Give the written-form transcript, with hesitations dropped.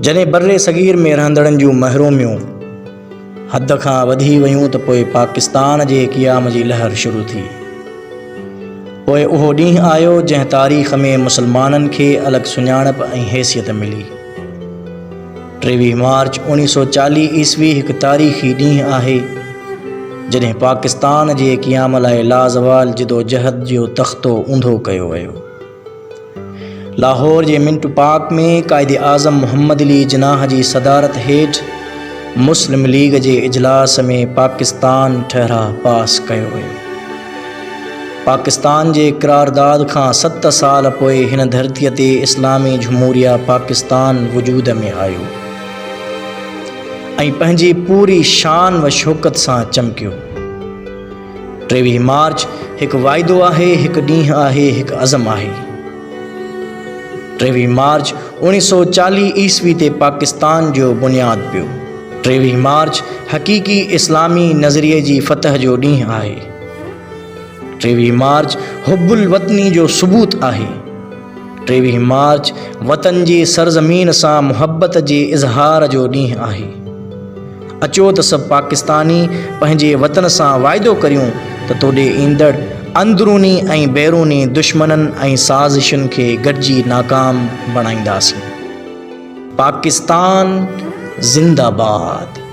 جڏهن برصغير ۾ رهندڙن جون محروميون حد کان وڌي ويون ته پوء پاڪستان جي قيام جي لهر شروع ٿي. پوء اهو ڏينهن آيو جنهن تاريخ ۾ مسلمانن کي الڳ سڃاڻپ ۽ حيثيت ملي. 23 مارچ 1940 عيسوي هڪ تاريخي ڏينهن آهي جڏهن پاڪستان جي قيام لاء لازوال جدوجهد جو تختو اونڌو ڪيو ويو. لاهور جي منٽو پارڪ ۾ قائد اعظم محمد علي جناح جي صدارت هيٺ مسلم ليگ جي اجلاس ۾ پاڪستان ٺهراء پاس ڪيو ويو. پاڪستان جي قرارداد کان ست سال پوء هن ڌرتيء تي اسلامي جمهوريه پاڪستان وجود ۾ آيو ۽ پنهنجي پوري شان و شوڪت سان چمڪيو. 23 مارچ هڪ واعدو آهي، هڪ ڏينهن آهي، هڪ عزم آهي. 23 مارچ 1940 عيسوي تي پاڪستان جو بنياد پيو. 23 مارچ حقيقي اسلامي نظريي جي فتح جو ڏينهن آهي. 23 مارچ حب الوطني جو ثبوت آهي. 23 مارچ وطن جي سرزمين سان محبت جي اظهار جو ڏينهن آهي. اچو ته سڀ پاڪستاني پنهنجي وطن سان واعدو ڪريون ته توڏي ايندڙ اندروني ۽ بيروني دشمنن ۽ سازشن کي گڏجي ناڪام بڻائينداسين. پاڪستان زنده باد.